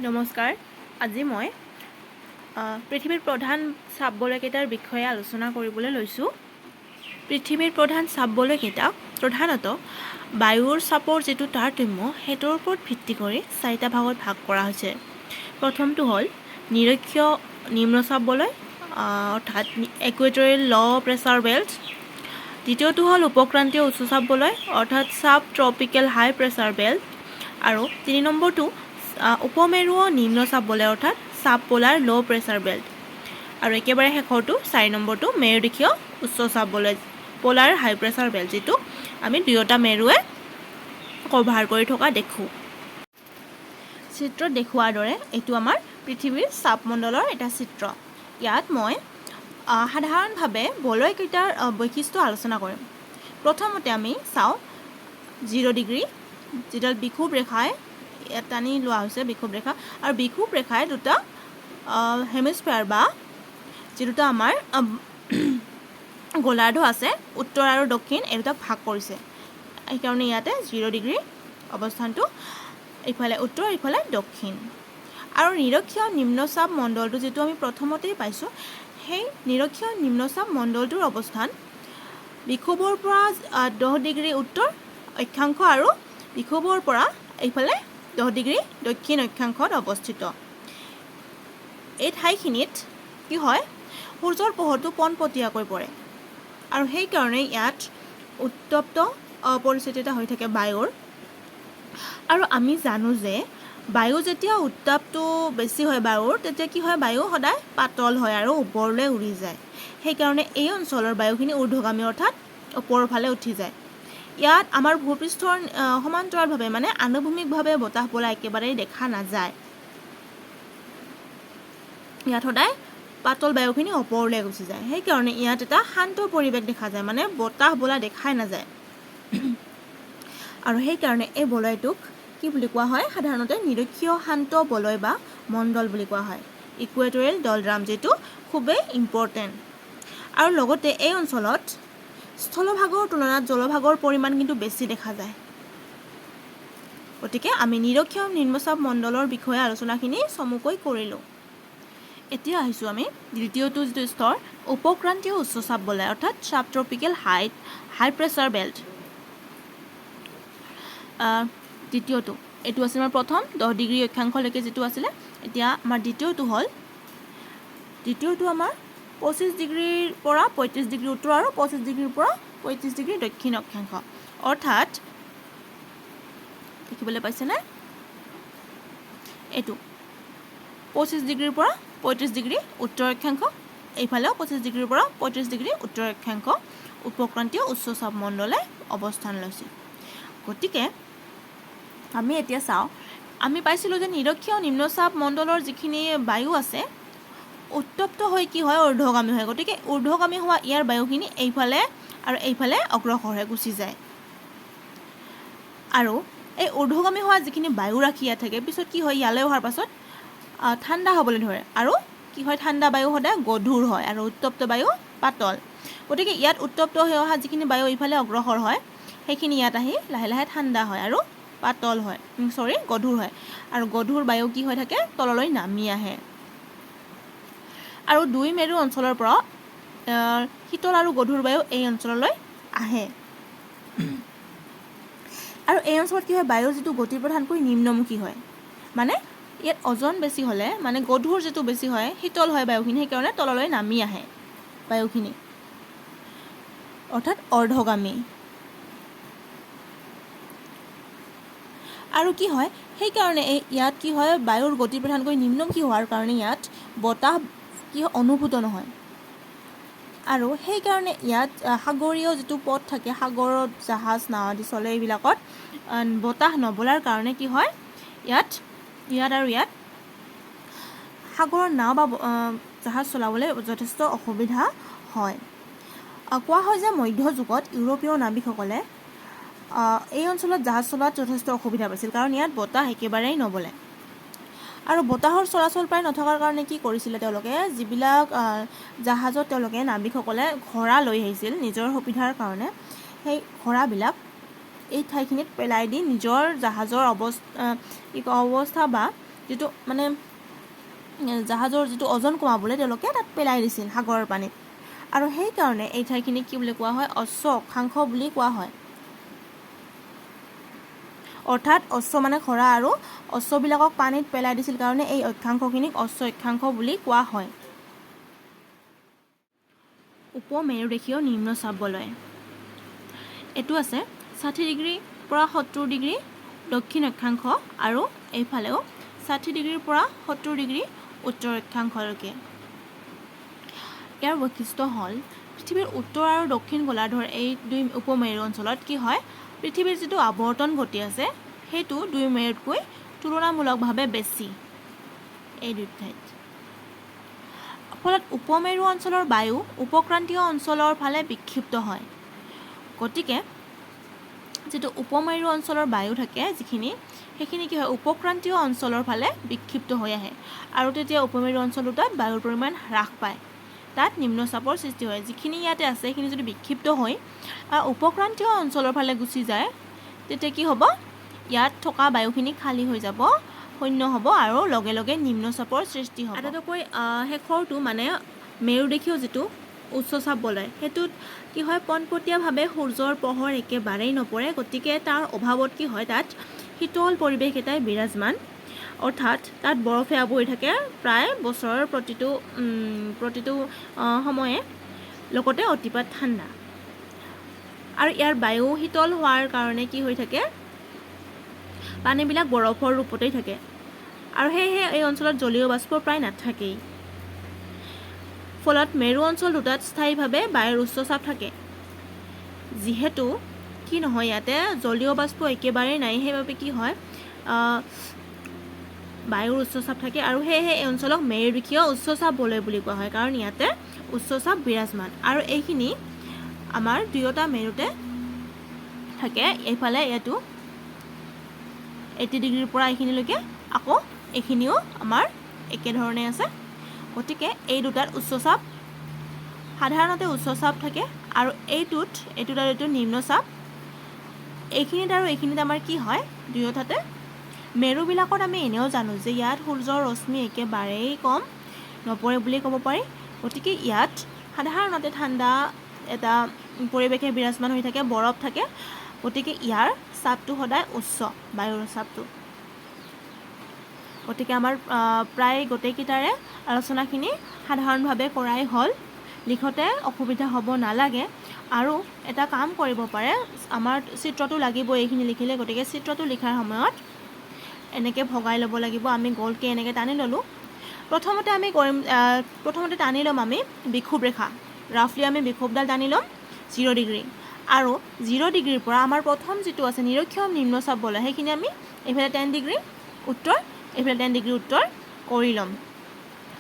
নমস্কাৰ, আজি মই পৃথিৱীৰ প্ৰধান চাপ বলয়কেইটাৰ বিষয়ে আলোচনা কৰিবলৈ লৈছোঁ। পৃথিৱীৰ প্ৰধান চাপ বলয়কেইটাক প্ৰধানতঃ বায়ুৰ চাপৰ যিটো তাৰতম্য, সেইটোৰ ওপৰত ভিত্তি কৰি চাৰিটা ভাগত ভাগ কৰা হৈছে। প্ৰথমটো হ'ল নিৰক্ষীয় নিম্নচাপ বলয়, অৰ্থাৎ ইকুৱেটৰিয়েল ল' প্ৰেছাৰ বেল্ট। দ্বিতীয়টো হ'ল উপক্ৰান্তীয় উচ্চচাপ বলয়, অৰ্থাৎ ছাব ট্ৰপিকেল হাই প্ৰেছাৰ বেল্ট। আৰু তিনি নম্বৰটো উপমেৰুয় নিম্নচাপ বলয়, অৰ্থাৎ ছাব পলাৰ ল' প্ৰেছাৰ বেল্ট। আৰু একেবাৰে শেষৰটো, চাৰি নম্বৰটো, মেৰুদেশীয় উচ্চচাপ বলয়, পলাৰ হাই প্ৰেছাৰ বেল্ট, যিটো আমি দুয়োটা মেৰুৱে কভাৰ কৰি থকা দেখোঁ। চিত্ৰত দেখুওৱাৰ দৰে এইটো আমাৰ পৃথিৱীৰ চাপমণ্ডলৰ এটা চিত্ৰ। ইয়াত মই সাধাৰণভাৱে বলয়কেইটাৰ বৈশিষ্ট্য আলোচনা কৰিম। প্ৰথমতে আমি চাওঁ 0 ডিগ্ৰী, যিডাল বিষুৱ ৰেখাই ইয়াত টানি লোৱা হৈছে, বিষুৱ ৰেখা। আৰু বিষুৱ ৰেখাই দুটা হেমিস্ফেয়াৰ বা যি দুটা আমাৰ গোলাৰ্ধ আছে, উত্তৰ আৰু দক্ষিণ, এই দুটাক ভাগ কৰিছে। সেইকাৰণে ইয়াতে 0 ডিগ্ৰী অৱস্থানটো ইফালে উত্তৰ, ইফালে দক্ষিণ। আৰু নিৰক্ষীয় নিম্নচাপ মণ্ডলটো, যিটো আমি প্ৰথমতেই পাইছোঁ, সেই নিৰক্ষীয় নিম্নচাপ মণ্ডলটোৰ অৱস্থান বিষুৱৰ পৰা 10 ডিগ্ৰী উত্তৰ অক্ষাংশ আৰু বিষুৱৰ পৰা এইফালে 10 ডিগ্ৰী দক্ষিণ অক্ষাংশত অৱস্থিত। এই ঠাইখিনিত কি হয়? সূৰ্যৰ পোহৰটো পোনপটীয়াকৈ পৰে আৰু সেইকাৰণে ইয়াত উত্তপ্ত পৰিস্থিতি এটা হৈ থাকে বায়ুৰ। আৰু আমি জানো যে বায়ু যেতিয়া উত্তাপটো বেছি হয় বায়ুৰ, তেতিয়া কি হয়? বায়ু সদায় পাতল হয় আৰু ওপৰলৈ উৰি যায়। সেইকাৰণে এই অঞ্চলৰ বায়ুখিনি ঊৰ্ধ্বগামী, অৰ্থাৎ ওপৰৰ ফালে উঠি যায়। ইয়াত আমাৰ ভূপৃষ্ঠৰ সমান্তৰালভাৱে, মানে আনুভূমিকভাৱে বতাহ বলা একেবাৰেই দেখা নাযায়। ইয়াত সদায় পাতল বায়ুখিনি ওপৰলৈ গুচি যায়। সেইকাৰণে ইয়াত এটা শান্ত পৰিৱেশ দেখা যায়, মানে বতাহ বলা দেখাই নাযায়। আৰু সেইকাৰণে এই বলয়টোক কি বুলি কোৱা হয়? সাধাৰণতে নিৰক্ষীয় শান্ত বলয় বা মণ্ডল বুলি কোৱা হয়, ইকুৱেটৰিয়েল ডলড্ৰাম, যিটো খুবেই ইম্পৰ্টেণ্ট। আৰু লগতে এই অঞ্চলত স্থলভাগৰ তুলনাত জলভাগৰ পৰিমাণ কিন্তু বেছি দেখা যায়। গতিকে আমি নিৰক্ষীয় নিম্নচাপ মণ্ডলৰ বিষয়ে আলোচনাখিনি চমুকৈ কৰিলোঁ। এতিয়া আহিছোঁ আমি দ্বিতীয়টো যিটো স্তৰ, উপক্ৰান্তীয় উচ্চচাপ বলয়, অৰ্থাৎ ছাব ট্ৰপিকেল হাই প্ৰেছাৰ বেল্ট। দ্বিতীয়টো এইটো আছিল আমাৰ প্ৰথম 10 ডিগ্ৰী অক্ষাংশলৈকে যিটো আছিলে। এতিয়া আমাৰ দ্বিতীয়টো হ'ল, দ্বিতীয়টো আমাৰ 25 ডিগ্ৰীৰ পৰা 35 ডিগ্ৰী উত্তৰ আৰু 25 ডিগ্ৰীৰ পৰা 35 ডিগ্ৰী দক্ষিণ অক্ষাংশ। অৰ্থাৎ দেখিবলৈ পাইছেনে? এইটো 25 ডিগ্ৰীৰ পৰা 35 ডিগ্ৰী উত্তৰ অক্ষাংশ, এইফালেও 25 ডিগ্ৰীৰ পৰা 35 ডিগ্ৰী উত্তৰ অক্ষাংশ উপক্ৰান্তীয় উচ্চচাপ মণ্ডলে অৱস্থান লৈছে। গতিকে আমি এতিয়া চাওঁ, আমি পাইছিলোঁ যে নিৰক্ষীয় নিম্নচাপ মণ্ডলৰ যিখিনি বায়ু আছে, উত্তপ্ত হৈ কি হয়? ঊৰ্ধ্বগামী হয়। গতিকে ঊৰ্ধ্বগামী হোৱা ইয়াৰ বায়ুখিনি এইফালে আৰু এইফালে অগ্ৰসৰ হৈ গুচি যায়। আৰু এই ঊৰ্ধ্বগামী হোৱা যিখিনি বায়ুৰাশি ইয়াত থাকে, পিছত কি হয়? ইয়ালৈ অহাৰ পাছত ঠাণ্ডা হ'বলৈ ধৰে। আৰু কি হয়? ঠাণ্ডা বায়ু সদায় গধুৰ হয় আৰু উত্তপ্ত বায়ু পাতল। গতিকে ইয়াত উত্তপ্ত হৈ অহা যিখিনি বায়ু ইফালে অগ্ৰসৰ হয়, সেইখিনি ইয়াত আহি লাহে লাহে ঠাণ্ডা হয় আৰু পাতল হয়, চৰি, গধুৰ হয়। আৰু গধুৰ বায়ু কি হৈ থাকে? তললৈ নামি আহে। আৰু দুই মেৰু অঞ্চলৰ পৰা শীতল আৰু গধুৰ বায়ু এই অঞ্চললৈ আহে। আৰু এই অঞ্চলত কি হয়? বায়ুৰ যিটো গতি প্ৰধানকৈ নিম্নমুখী হয়। মানে ইয়াত ওজন বেছি হ'লে, মানে গধুৰ যিটো বেছি হয়, শীতল হয় বায়ুখিনি, সেইকাৰণে তললৈ নামি আহে বায়ুখিনি, অৰ্থাৎ অৰ্ধগামী। আৰু কি হয়? সেইকাৰণে এই ইয়াত কি হয়? বায়ুৰ গতি প্ৰধানকৈ নিম্নমুখী হোৱাৰ কাৰণে ইয়াত বতাহ কি অনুভূত নহয়। আৰু সেইকাৰণে ইয়াত সাগৰীয় যিটো পথ থাকে, সাগৰত জাহাজ, নাও আদি চলে, এইবিলাকত বতাহ নবলাৰ কাৰণে কি হয়? ইয়াত আৰু ইয়াত সাগৰৰ নাও বা জাহাজ চলাবলৈ যথেষ্ট অসুবিধা হয়। কোৱা হয় যে মধ্যযুগত ইউৰোপীয় নাবিকসকলে এই অঞ্চলত জাহাজ চলোৱাত যথেষ্ট অসুবিধা পাইছিল, কাৰণ ইয়াত বতাহ একেবাৰেই নবলে। আৰু বতাহৰ চলাচল প্ৰায় নথকাৰ কাৰণে কি কৰিছিলে তেওঁলোকে? যিবিলাক জাহাজত তেওঁলোকে, নাবিকসকলে ঘোঁৰা লৈ আহিছিল নিজৰ সুবিধাৰ কাৰণে, সেই ঘোঁৰাবিলাক এই ঠাইখিনিত পেলাই দি নিজৰ জাহাজৰ অৱস্থা কি কয়, অৱস্থা বা যিটো মানে জাহাজৰ যিটো ওজন কমাবলৈ তেওঁলোকে তাত পেলাই দিছিল সাগৰৰ পানীত। আৰু সেইকাৰণে এই ঠাইখিনিক কি বুলি কোৱা হয়? অশ্ব অক্ষাংশ বুলি কোৱা হয়। অৰ্থাৎ অশ্ব মানে ঘোঁৰা আৰু অশ্ববিলাকক পানীত পেলাই দিছিল কাৰণে এই অক্ষাংশখিনিক অশ্ব অক্ষাংশ বুলি কোৱা হয়। উপমেৰুদেশীয় নিম্নচাপ বলয় এইটো আছে 60 ডিগ্ৰীৰ পৰা 70 ডিগ্ৰী দক্ষিণ অক্ষাংশ আৰু এইফালেও 60 ডিগ্ৰীৰ পৰা 70 ডিগ্ৰী উত্তৰ অক্ষাংশলৈকে। ইয়াৰ বৈশিষ্ট্য হ'ল, পৃথিৱীৰ উত্তৰ আৰু দক্ষিণ গোলাৰ্ধৰ এই দুই উপমেৰু অঞ্চলত কি হয়? পৃথিৱীৰ যিটো আৱৰ্তন গতি আছে, সেইটো দুই মেৰুতকৈ তুলনামূলকভাৱে বেছি এই দুই ঠাইত। ফলত উপমেৰু অঞ্চলৰ বায়ু উপক্ৰান্তীয় অঞ্চলৰ ফালে বিক্ষিপ্ত হয়। গতিকে যিটো উপমেৰু অঞ্চলৰ বায়ু থাকে যিখিনি, সেইখিনি কি হয়? উপক্ৰান্তীয় অঞ্চলৰ ফালে বিক্ষিপ্ত হৈ আহে আৰু তেতিয়া উপমেৰু অঞ্চল দুটাত বায়ুৰ পৰিমাণ হ্ৰাস পায়, তাত নিম্নচাপৰ সৃষ্টি হয়। যিখিনি ইয়াতে আছে, সেইখিনি যদি বিক্ষিপ্ত হৈ উপক্ৰান্তীয় অঞ্চলৰ ফালে গুচি যায়, তেতিয়া কি হ'ব? ইয়াত থকা বায়ুখিনি খালী হৈ যাব, শূন্য হ'ব আৰু লগে লগে নিম্নচাপৰ সৃষ্টি হ'ব। আটাইতকৈ শেষৰটো মানে মেৰুদেশীয় যিটো উচ্চচাপ বলয়, সেইটোত কি হয়? পোনপটীয়াভাৱে সূৰ্যৰ পোহৰ একেবাৰেই নপৰে। গতিকে তাৰ অভাৱত কি হয়? তাত শীতল পৰিৱেশ এটাই বিৰাজমান। অৰ্থাৎ তাত বৰফে আৱৰি থাকে প্ৰায় বছৰৰ প্ৰতিটো প্ৰতিটো সময়ে, লগতে অতিপাত ঠাণ্ডা। আৰু ইয়াৰ বায়ু শীতল হোৱাৰ কাৰণে কি হৈ থাকে? পানীবিলাক বৰফৰ ৰূপতেই থাকে আৰু সেয়েহে এই অঞ্চলত জলীয় বাষ্প প্ৰায় নাথাকেই। ফলত মেৰু অঞ্চল দুটাত স্থায়ীভাৱে বায়ুৰ উচ্চচাপ থাকে। যিহেতু কি নহয়, ইয়াতে জলীয় বাষ্প একেবাৰেই নাই, সেইবাবে কি হয়, বায়ুৰ উচ্চচাপ থাকে আৰু সেয়েহে এই অঞ্চলক মেৰুদেশীয় উচ্চচাপ বলয় বুলি কোৱা হয়, কাৰণ ইয়াতে উচ্চচাপ বিৰাজমান। আৰু এইখিনি আমাৰ দুয়োটা মেৰুতে থাকে। এইফালে ইয়াতো 80 ডিগ্ৰীৰ পৰা এইখিনিলৈকে, আকৌ এইখিনিও আমাৰ একেধৰণে আছে। গতিকে এই দুটাত উচ্চচাপ, সাধাৰণতে উচ্চচাপ থাকে আৰু এইটোত আৰু এইটো নিম্নচাপ। এইখিনিত আৰু এইখিনিত আমাৰ কি হয়? দুয়োটাতে মেৰুবিলাকত আমি এনেও জানো যে ইয়াত সূৰ্যৰ ৰশ্মি একেবাৰেই কম, নপৰে বুলি ক'ব পাৰি। গতিকে ইয়াত সাধাৰণতে ঠাণ্ডা এটা পৰিৱেশে বিৰাজমান হৈ থাকে, বৰফ থাকে। গতিকে ইয়াৰ চাপটো সদায় উচ্চ, বায়ুৰ চাপটো। গতিকে আমাৰ প্ৰায় গোটেইকেইটাৰে আলোচনাখিনি সাধাৰণভাৱে কৰাই হ'ল, লিখোঁতে অসুবিধা হ'ব নালাগে। আৰু এটা কাম কৰিব পাৰে, আমাৰ চিত্ৰটো লাগিব এইখিনি লিখিলে। গতিকে চিত্ৰটো লিখাৰ সময়ত এনেকৈ ভগাই ল'ব লাগিব। আমি গোলকৈ এনেকৈ টানি ল'লোঁ। প্ৰথমতে আমি কৰিম, প্ৰথমতে টানি ল'ম আমি বিষুৱ ৰেখা। ৰাফলি আমি বিষুৱডাল টানি ল'ম 0 ডিগ্ৰী আৰু 0 ডিগ্ৰীৰ পৰা আমাৰ প্ৰথম যিটো আছে নিৰক্ষীয় নিম্নচাপ বলয়, সেইখিনি আমি এইফালে 10 ডিগ্ৰী উত্তৰ, এইফালে 10 ডিগ্ৰী উত্তৰ কৰি ল'ম।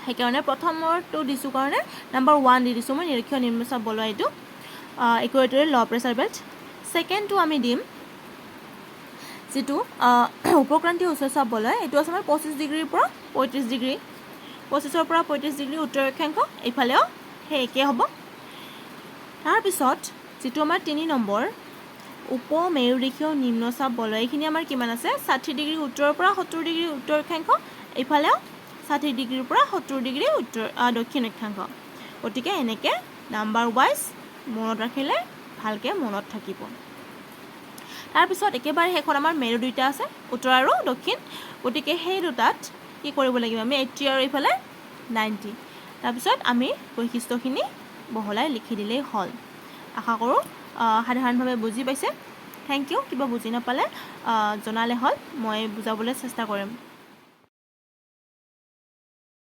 সেইকাৰণে প্ৰথমৰটো দিছোঁ কাৰণে নাম্বাৰ 1 দি দিছোঁ মই, নিৰক্ষীয় নিম্নচাপ বলয় এইটো, ইকুৱেটৰিয়েল ল' প্ৰেছাৰ বেল্ট। ছেকেণ্ডটো আমি দিম যিটো উপক্ৰান্তীয় উচ্চচাপ বলয়, এইটো আছে আমাৰ 25 ডিগ্ৰীৰ পৰা 35 ডিগ্ৰী, 25ৰ পৰা 35 ডিগ্ৰী উত্তৰ অক্ষাংশ। এইফালেও সেই একেই হ'ব। তাৰপিছত যিটো আমাৰ 3 নম্বৰ উপ মেৰুদেশীয় নিম্নচাপ বলয়, এইখিনি আমাৰ কিমান আছে? 60 ডিগ্ৰী উত্তৰৰ পৰা 70 ডিগ্ৰী উত্তৰ অক্ষাংশ, এইফালেও 60 ডিগ্ৰীৰ পৰা 70 ডিগ্ৰী উত্তৰ দক্ষিণ অক্ষাংশ। গতিকে এনেকৈ নাম্বাৰ ৱাইজ মনত ৰাখিলে ভালকৈ মনত থাকিব। তাৰপিছত একেবাৰে শেষত আমাৰ মেৰু দুইটা আছে, উত্তৰ আৰু দক্ষিণ। গতিকে সেই দুটাত কি কৰিব লাগিব আমি? 80 আৰু এইফালে 90। তাৰপিছত আমি বৈশিষ্ট্যখিনি বহলাই লিখি দিলেই হ'ল। আশা কৰোঁ সাধাৰণভাৱে বুজি পাইছে। Thank U. কিবা বুজি নাপালে জনালে হ'ল, মই বুজাবলৈ চেষ্টা কৰিম।